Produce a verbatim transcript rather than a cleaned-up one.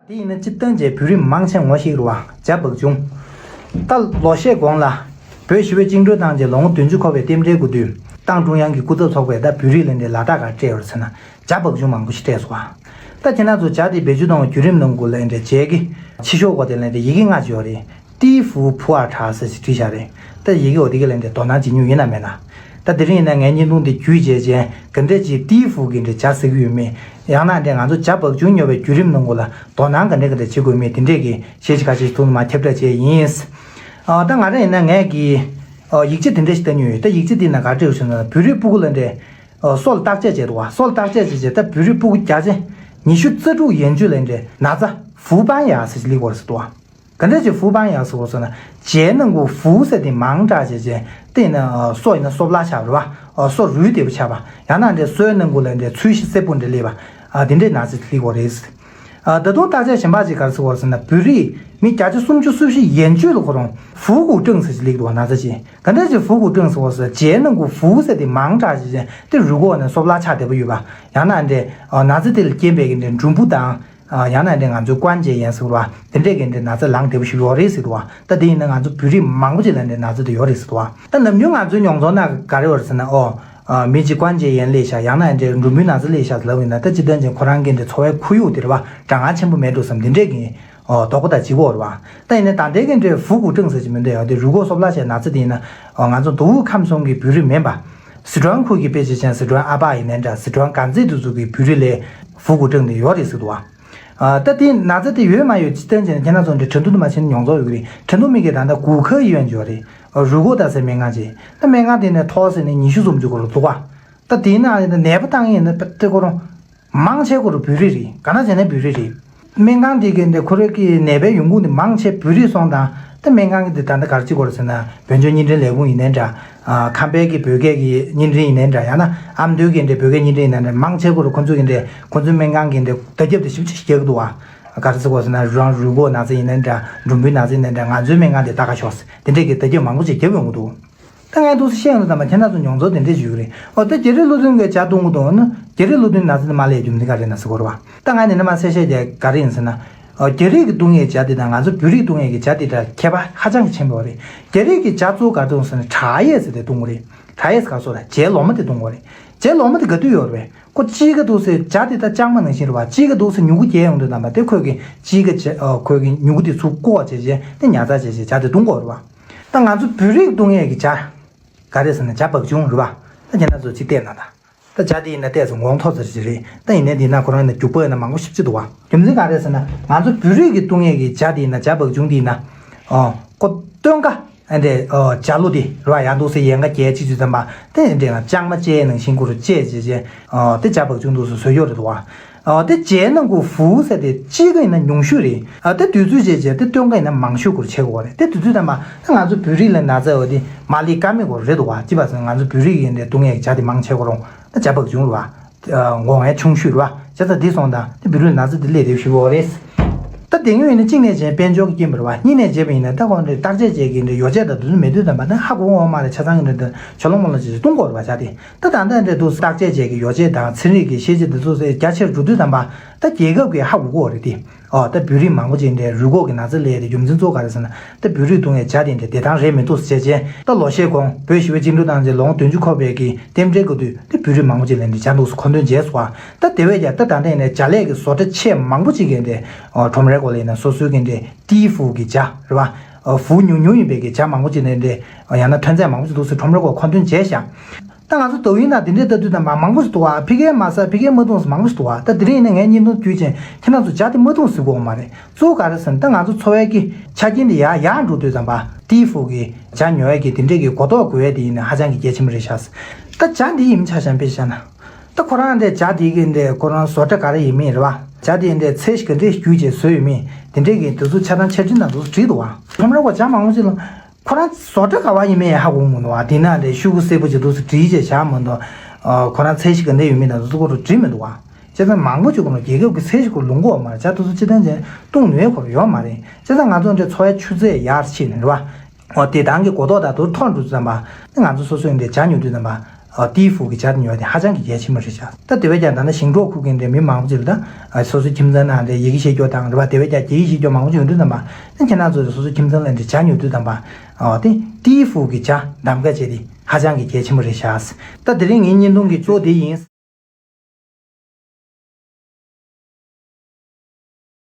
དེ་ཡིན་ན་སྤྱིར་བཏང་བྱས་བོད་རིགས་མང་ཆེ་ངོ་ཤེས་རེད་བ། བྱ་བག་ཅུང་། ད་ལོ་ཤས་གོང་ལ། བོད་ཞི་བའི་བཅིངས་འགྲོལ་བཏང་རྗེས་ལོ་ངོ་བདུན་ཅུ་འཁོར་བའི་རྟེན་འབྲེལ་དགུ་དུས། ཏང་ཀྲུང་དབྱང་གི་སྐུ་ཚབ་ཚོགས་པས་ད་བོད་རིགས་ལ་འདི་ལ་དྭགས་གར་སྤྲད་ཡོད་ཟེར་ན། བྱ་བག་ཅུང་མང་པོ་ཞིག་སྤྲད་སོང་བ། ད་ཁྱེད་རང་ཚོ་བྱ་དེ་བེད་སྤྱོད་གཏོང་བའི་བརྒྱུད་རིམ་ནང་གུ་ལ་འདྲ་བྱས་ཀྱི། ཕྱི་ཤོག་གོ་དེ་ལ་འདྲ་ཡི་གེ་ལྔ་ཅིག་ཡོད་རེད། ཏི་ཧྥུ་ཕུ་ཨ་ཁྲ་ཟེར་ཞིག་བྲིས་བཞག་རེད། ད་ཡི་གེ་འོ་དེ་ག་ལ་འདྲ་དོ་སྣང་བྱེད་མྱོང་ཡིན་ན་མེད་ན། ད་དེ་རིང་ཡིན་ན་ངའི་བརྙན་ཐུང་འདི་བརྒྱུད་བྱས་རྗེས་ག་འདྲ་ཅིག་ཏི་ཧྥུ་གི་འདྲ་བྱ་ཟེར་གི་ཡོད་མེད། ཡང་ན་འདྲ་ང་ཚོ་བྱ་བག་ཅུང་ཉོ་བའི་བརྒྱུད་རིམ་ནང་གུ་ལ་དོ་སྣང་ག་འདྲ་ག་འདྲ་བྱེད་དགོས་མེད་དེ་འདྲས་ཀྱི་གཞས་ཅིག་ཁ་ཤས་ཤིག་ཐུང་ཐུང་མར་ཁྱབ་བསྒྲགས་བྱས་ཡིན། ཨ་ད་ང་རང་ཡིན་ན་ངས་ཀྱི་ཨ་ཡིག་ཆ་དེ་འདྲ་ཞིག་ལྟ་མྱོང་ཡོད། ད་ཡིག་ཆ་དེ་ན་ག་འདྲ་ཡོད་ཟེར་ན་བོད་རིགས་སྤུ་གུ་ལ་འདྲ་ཨ་སོ་ལ་བརྟག་དཔྱད་བྱས་འདུག་བ། སོ་ལ་བརྟག་དཔྱད་བྱས་རྗེས་ད་བོད་རིགས་སྤུ་གུ་བརྒྱ་ཆ་ཉི་ཤུ་རྩ་དྲུག་ཡན་ཆོད་ལ་འདྲ་ན་ཚ་ཧྥུ་པན་ཡ་ཟེར་ཞིག་སླེབས་ཡོད་རེད་ཟེར་འདུག་བ། ག་འདྲ་ཅིག་ཧྥུ་པན་ཡ་ཟེར་བ་ཟེར་ན། བྱའི་ནང་གུ་ཧྥུ་ཟེར་དེ་མང་དྲགས་བྱས་རྗེས་དེ་ཡིན་ན་སོ་ཡིན་ན་སོབ་ལ་ཆགས་རེད་བ། སོ་རུལ་བདེ་པོ་ཆགས་པ། ཡང་ན་འདྲ་སོའི་ནང་གུ་ལ་འདྲ་ཚོས་གཞི་སེར་པོ་འདྲ་སླེབས་པ། དེ་འདྲའི་ན་ཚ་དེ་སླེབས་ཡོད་རེད། ད་དུང་བརྟག་དཔྱད་གཞན་པ་ཅིག་ག་རེ་ཟེར་བ་ཟེར་ན་བོད་རིགས་མི་བརྒྱ་ཆ་སུམ་ཅུ་སོ་བཞི་ཡན་ཆོད་ལ་ཁོ་རང་ཧྥུ་གུ་ཀྲང་ཟེར་ཞིག་སླེབས་འདུག་བ། ན་ཚ་ཅིག་ག་འདྲ་ཅིག་ཧྥུ་གུ་ཀྲང་ཟེར་བ་ཟེར་བྱའི་ནང་གུ་ཧྥུ་ཟེར་དེ་མང་དྲགས་བྱས་རྗེས་དེ་རུལ་འགོས་ནས་སོབ་ལ་ཆགས་བདེ་པོ་ཡོད་པ། ཡང་ན་འདྲ་ན་ཚ་དེ་ལ་རྐྱེན་པས་ཀྱི་འདྲ་འབྲུམ་བུ་དང་། ཡང་ན་འདྲ་ང་ཚོའི་ཀོན་ཅེ་ཡན་ཟེར་བ་དེ་འདྲས་ཀྱི་འདྲ་ན་ཚ་ལངས་བདེ་པོ་ཞིག་ཡོད་རེད་ཟེར་འདུག་བ། ད་དེ་ཡིན་ན་ང་ཚོ་བོད་རིགས་མང་པོ་ཅིག་ལ་འདྲ་ན་ཚ་དེ་ཡོད་རེད་ཟེར་འདུག་བ། ད་ནམ་རྒྱུན་ང་ཚོའི་མྱོང་ཚོར་ན་ག་རེ་ཡོད་རེད་ཟེར་ན་ཨོ། མི་གཅིག་ཀོན་ཅེ་ཡན་སླེབས་ཤག་ཡང་ན་འདྲ་འབྲུམ་བུའི་ན་ཚ་སླེབས་ཤག་ལབ་ཡིན་ན་ད་སྤྱིར་བཏང་ཅན་ཁོ་རང་གི་འདྲ་འཚོ་བའི་ཁོར་ཡུག་དེ་རེད་བ་གྲང་ངར་ཆེན་པོ་མེད་འགྲོ་བསམ་དེ་འདྲས་ཀྱི་ཨོ་དོགས་པ་དང་ལྗིད་ཁོག་རེད་བ། ད་ཡིན་ན་ད་ལྟའི་གི་འདྲ་ཧྥུ་གུ་ཀྲང་ཟེར་གྱི་མི་འདུག་ཡ་དེ་རུལ་འགོས་སོབ་ལ་ཆགས་ན་ཚ་དེ་ཡིན་ན་ང་ཚོ་མདོ་དབུས་ཁམས་གསུམ་གྱི་བོད་རིགས་མིན་པ། སི་ཁྲོན་ཁུལ་གྱི་དཔེ་ཆ་ཅན་སི་ཁྲོན་ཨ་པག་ཡིན་ནའི་འདྲ་སི་ཁྲོན་དཀར་མཛེས་དེ་ཚོ་གི་བོད་རིགས་ལ་ཧྥུ་གུ་ཀྲང་དེ་ཡོད་རེད་ཟེར་འདུག་བ། ཨ་ད་དེ་ན་ཚ་དེ་ཡོད་མ་ཡོད་ཅི་སྟོན་བྱས་ན་ཁྱེད་རང་ཚོ་འདྲ་ཁྲིན་ཏུའུ་དུ་མ་ཕྱིན་ན་མྱོང་ཚོར་ཡོད་ཀྱི་རེད། ཁྲིན་ཏུའུ་མི་གི་ད་ལྟ་骨科医院ཅིག་ཡོད་རེད། རུལ་འགོས་ལྟ་སའི་སྨན་ཁང་ཅིག་ད་སྨན་ཁང་དེ་ནས་ཐོག་ཟེར་ནས་ཉི་ཤུ་སུམ་ཅུ་སྐོར་ལ་འདུག་བ། ད་དེའི་ནང་ནས་ནད་པ་བཏང་ཡིན་ན་དེ་ཁོ་རང་མང་ཆེ་སྐོར་བོད་རིགས་རེད། ག་ན་བྱས་ན་བོད་རིགས་རེད། སྨན་ཁང་དེ་གི་འདི་ཁོ་རང་གི་ནད་པའི་ཡོང་ཁུངས་དེ་མང་ཆེ་བོད་རིགས་སོང་དང་ད་སྨན་ཁང་གི་འདི་ད་ལྟ་ག་རེ་བྱེད་དགོས་རེད་ཟེར་ན་བོད་ལྗོངས་བརྙན་འཕྲིན་ལས་ཁུངས་ཡིན་ནའི་འདྲ། ཁམས་པའི་གི་བོད་སྐད་ཀྱི་བརྙན་འཕྲིན་ཡིན་ནའི་འདྲ་ཡང་ན་ཨ་མདོའི་གི་འདི་བོད་སྐད་བརྙན་འཕྲིན་ཡིན་ནའི་འདྲ་མང་ཆེ་སྐོར་ཁོ་ཚོ་གི་འདི་ཁོ་ཚོའི་སྨན་ཁང་གི་འདི་བརྡ་ཁྱབ་དེ་ཞིབ་ཅིག་རྒྱག་གི་འདུག་བ། ག་རེ་ཟེར་དགོས་ཟེར་ན་རང་རུལ་འགོས་ན་ཚ་ཡིན་ནའི་འདྲ་འབྲུམ་བུའི་ན་ཚ་ཡིན་ནའི་འདྲ་ང་ཚོའི་སྨན་ཁང་དེ་ལྟ་ག་ཤོག་ཟེར་དེ་འདྲས་ཀྱི་བརྡ་ཁྱབ་མང་པོ་ཅིག་རྒྱབ་ཡོང་གི་འདུག་ད་ངས་འདུག་སེ་བཤད་ཡོང་དུས་ཙམ་པ་ཁྱེད་རང་ཚོ་མྱོང་ཚོར་དེ་འདྲས་ཞུ་གི་རེད། འོ་ད་རྒྱ་རིགས་ལོ་ཐོན་གྱི་ཇ་བཏུང་གི་འདུག་ན་རྒྱ་རིགས་ལོ་ཐོན་ན་ཚ་དེ་མ་སླེབས་རྒྱུ་མཚན་ག་རེ་ཡིན་ན་ཟེར་གོ་རེད་བ། ད་ང་ནི་ནི་མ་གསལ་བཤད་རྒྱག་ག་རེ་ཡིན་ཟེར་ན། རྒྱ་རིགས་ཀྱི་བཏུང་ཡས་ཇ་དེ་དང་ང་ཚོ་བོད་རིགས་བཏུང་ཡས་ཀྱི་ཇ་དེ་འདྲ་ཁྱད་པར་ཧ་ཅང་གི་ཆེན་པོ་རེད། རྒྱ་རིགས་ཀྱི་ཇ་གཙོ་བོ་ག་རེ་བཏུང་ཟེར་ན་ཁྲག་ཡས་ཟེར་དེ་བཏུང་གི་རེད། ཁྲག་ཡས་ཟེར་ག་སོ་ར་ཇའི་ལོ་མ་དེ་བཏུང་གི་རེད། ཇའི་ལོ་མ་དེ་ག་དུས་ཡོད་རེད། ཁོ་དཔྱིད་ཀ་འདུག་སེ་ཇ་དེ་ད་ལྕང་མ་ནང་བཞིན་རེད་བ། དཔྱིད་ཀ་འདུག་སེ་མྱུ་གུ་རྒྱས་ཡོང་དུས་ཙམ་པ་དེ་ཁོས་ཀྱི་དཔྱིད་ཀ་ཇ་ཁོས་ཀྱི་མྱུ་གུ་དེ་ཚུར་བཀོག་བྱས་རྗེས་དེ་ཉར་ཚགས་བྱས་རྗེས་ཇ་དེ་བཏུང་གི་ཡོད་རེད་བ། ད་ང་ཚོ་བོད་རིགས་བཏུང་ཡས་ཀྱི་ཇ། ག་རེ་ཟེར་ན་ཇ་བག་ཆུང་རེད་བ། ད་ཁྱེད་རང་ཚོ་ཅིག་བལྟས་ན་ད། ད་ཇ་དེ་ཡིན་ན་བལྟས་སོང་མགོ་མཐོ་ཙམ་ཞིག་རེད། ད་ཡིན་ནའི་དེ་ན་ཁོ་རང་ཡིན་ན་རྒྱུག་པ་ཡིན་ན་མང་པོ་ཞེ་པོ་ཅིག་འདུག་བ། རྒྱུ་མཚན་ག་རེ་ཟེར་ན་ང་ཚོ་བོད་རིགས་ཀྱི་བཏུང་ཡས་ཀྱི་ཇ་དེ་ཡིན་ན་ཇ་བག་ཆུང་དེ་ཡིན་ན། ཨོ། ཁོ་སྟོན་ཀ་ཨ་འདྲས་ཨོ་ཇ་ལོ་དེ་རེད་བ། ཡང་འདུག་སེ་ཡལ་ག་རྒྱས་ཅིག་ཅིག་ཙམ་པ་དེ་འདྲས་ལྕང་མ་བཅད་ནང་བཞིན་ཁོ་རུ་བཅད་བྱས་བྱས་ཨོ་དེ་ཇ་བག་ཆུང་འདུག་སེ་བཟོས་ཡོད་རེད་འདུག་བ། ཨ་དེ་ཇའི་ནང་གུ་ཧྥུ་ཟེར་དེ་གཅིག་ག་ཡིན་ན་ཉུང་ཤོས་རེད། ཨ་དེ་དུས་ཚོད་བྱས་བྱས་དེ་སྟོན་ཀ་ཡིན་ན་མང་ཤོས་སྐོར་བྱེད་དགོས་རེད། དེ་དུས་ཚོད་དང་མ་དེ་ང་ཚོ་བོད་རིགས་ལ་ན་ཚ་ཡོད་དེ་མ་ལི་ཀ་མེད་སྐོར་རེད་འདུག་བ། ཅི་བ་ཟེར་ན་ང་ཚོ་བོད་རིགས་ཡིན་དེ་བཏུང་ཡས་ཇ་དེ་མང་ཆེ་སྐོར་རུང་ད་ཇ་བག་ཆུང་རེད་བ། མགོ་ངན་ཆུང་ཤོས་རེད་བ། བྱས་ཙང་དེ་སོང་དང་དེ་བོད་རིགས་ན་ཚ་དེ་སླེབས་དེ་ཞུ་བ་རེད། ད་དེ་ངོས་ཡིན་ན་གཅིག་ནས་བྱས་དཔལ་འབྱོར་གྱི་རྐྱེན་པ་རེད་བ། གཉིས་ནས་བྱས་པ་ཡིན་ན་ད་ཁོང་རེ་བརྟག་དཔྱད་བྱེད་ཀྱི་འདྲ་ཡོ་བྱད་དང་དེ་ཚོ་མེད་དུས་ཙམ་པ་ད་ཧ་གོ་འོང་མ་རེད། ཆ་ཚང་གི་འདྲ་ད་ཆོ་ལོ་མོ་ལོ་བྱས་བཏུང་དགོས་རེད་བ་ཇ་དེ། ད་ད་ལྟ་འདྲ་འདུག་བརྟག་དཔྱད་བྱེད་ཀྱི་ཡོ་བྱད་དང་ཚན་རིག་གི་ཤེས་བྱ་འདི་ཚོ་རྒྱ་ཆེར་འགྲོ་དུས་ཙམ་པ་ད་རྒྱལ་ཁབ་ཀྱིས་ཧ་གོ་གི་ཡོད་རེད་དེ། ཨོ་ད་བོད་རིགས་མང་པོ་ཅིག་འདྲ་རུལ་འགོག་གི་ན་ཚ་སླེབས་ཏེ་རྒྱུ་མཚན་གཙོ་བོ་ག་རེ་ཟེར་ན་ད་བོད་རིགས་བཏུང་ཡས་ཇ་དེ་འདྲ་བདེ་ཐང་རེད་མི་འདུག་ཟེར་བྱས་ད་ལོ་ཤས་གོང་བོད་ཞི་བའི་བཅིངས་འགྲོལ་བཏང་རྗེས་ལོ་ངོ་བདུན་ཅུ་འཁོར་བའི་གི་རྟེན་འབྲེལ་གོ་དུས་ད་བོད་རིགས་མང་པོ་ཅིག་ལ་འདི་ཇ་འདུག་སེ་མཁོ་འདོན་བྱས་སོང་བ། ད་དེ་བས་ཀྱང་ད་ད་ལྟ་ཡིན་ན་ཇ་ལས་ཀྱི་བཟོ་གྲྭ་ཆེས་མང་པོ་ཅིག་གིས་འདྲ་ཨོ་ཁྲོམ་རའི་སྐོར་ལ་ཡིན་ན་སོ་སོའི་གི་འདྲ་ཏི་ཧྥུ་གི་ཇ་རེད་བ། ཧྥུ་ཉུང་ཉུང་ཡིན་པའི་གི་ཇ་མང་པོ་ཅིག་ནས་འདྲ་ཡང་ན་ཐོན་རྫས་མང་པོ་ཅིག་འདུག་སེ་ཁྲོམ་རའི་སྐོར་མཁོ་འདོན་བྱས་ཤག་ད་ང་ཚོ་ཏོག་དབྱིབས་ན་འདི་འདྲའི་ལྟ་དུས་ཙམ་པ་མང་པོ་ཞིག་འདུག་བ། ཕ་གིར་མ་ཟ་ཕ་གིར་མ་འཐུང་ཟེར་མང་པོ་ཞིག་འདུག་བ། ད་དེ་རིང་ཡིན་ན་ངས་བརྙན་ཐུང་བརྒྱུད་ཅིང་ཁྱེད་རང་ཚོ་ཇ་དེ་མ་འཐུང་ཟེར་དགོས་མ་རེད། གཙོ་བོ་ག་རེ་ཟེར་ན་ད་ང་ཚོ་འཚོ་བའི་གི་ཆ་རྐྱེན་དེ་ཡར་ཡར་འགྲོ་དུས་ཙམ་པ་ཏི་ཧྥུ་གི་ཇ་ཉོ་ཡས་ཀྱི་དེ་འདྲའི་གི་གོ་རྟོགས་དགོས་ཡས་དེ་ཡིན་ན་ཧ་ཅང་གི་གལ་ཆེན་པོ་རེད་ཤག་ད་ཇ་འདི་ཡིན་ཆ་བཞག་པའི་ཆ་ན། ད་ཁོ་རང་འདྲའི་ཇ་དེ་གི་འདྲའི་ཁོ་རང་བཟོ་གྲྭ་ག་རེ་ཡིན་མིན་རེད་བ། ཇ་དེ་འདྲའི་ཚད་གཞི་ག་འདྲའི་བརྒྱུད་བྱས་བཟོས་ཡོད་མིན་དེ་འདྲའི་གི་དེ་ཚོ་ཆ་ཚང་ཆ་འཕྲིན་དང་དུ་བྲིས་འདུག་བ། ཁྲོམ་ར་བ་ཇ་མང་པོ་ཅིག་ལ། ཁོ་རང་བཟོ་གྲྭ་ག་བ་ཡིན་མིན་ཧ་གོ་མི་འདུག་བ། དེ་ན་དེ་ཤོག་གུ་སེར་པོ་ཅིག་འདུག་སེ་བྲིས་བྱས་བཞག་མི་འདུག་ཨ། ཁོ་རང་ཚད་གཞི་ག་འདྲ་ཡོད་མིན་དང་དེ་ཚོ་སྐོར་དུ་བྲིས་མི་འདུག་བ། བྱས་ཙང་མང་པོ་ཅིག་གོ་ན་རྒྱལ་ཁབ་ཀྱི་ཚད་གཞི་སྐོར་ལུང་གོ་བ་མ་རེད། ཇ་དེ་ཚོ་སྤྱི་བཏང་ཅན་བཏུང་ནུས་ཁོ་རང་ཡོད་མ་རེད། བྱས་ཙང་ང་ཚོ་འདྲ་འཚོ་བའི་ཆུ་ཚད་ཡར་ཕྱིན་ནས་རེད་བ། ཨོ་དེ་དང་གི་གོ་རྟོགས་དང་དུ་མཐོར་འགྲོ་དུས་ཙམ་པ་ང་ཚོ་སོ་སོའི་འདྲ་ཇ་ཉོ་དུས་ཙམ་པ། ཨ་ཏི་ཧྥུ་གི་ཇ་དེ་ཉོ་དེ་ཧ་ཅང་གི་གལ་ཆེན་པོ་རེད་ཤག་ད་དེ་བས་ཀྱང་ད་ནི་ཞིང་འབྲོག་ཁུལ་གྱི་འདྲ་མི་མང་པོ་ཅིག་ལ་ད་ཨ་སོ་སོའི་ཁྱིམ་ཚང་ནང་འདྲ་ཡི་གེ་ཤེས་རྒྱུ་དང་རེད་པ། དེ་བས་ཀྱང་རྒྱ་ཡིག་ཤེས་རྒྱུ་མང་པོ་ཅིག་ཡོང་དུས་ཙམ་པ་ཨ་ཁྱེད་རང་ཚོས་སོ་སོའི་ཁྱིམ་ཚང་ལ་འདྲ་ཇ་ཉོ་དུས་ཙམ་པ་ཨ་དེ་ཏི་ཧྥུ་གི་ཇ་གདམ་ག་བྱས་ཏེ་ཧ་ཅང་གི་གལ་ཆེན་པོ་རེད་ཤག་ད་དེ་རིང་ངའི་བརྙན་ཐུང་གི་གཙོ་བོ་དེ་ཡིན།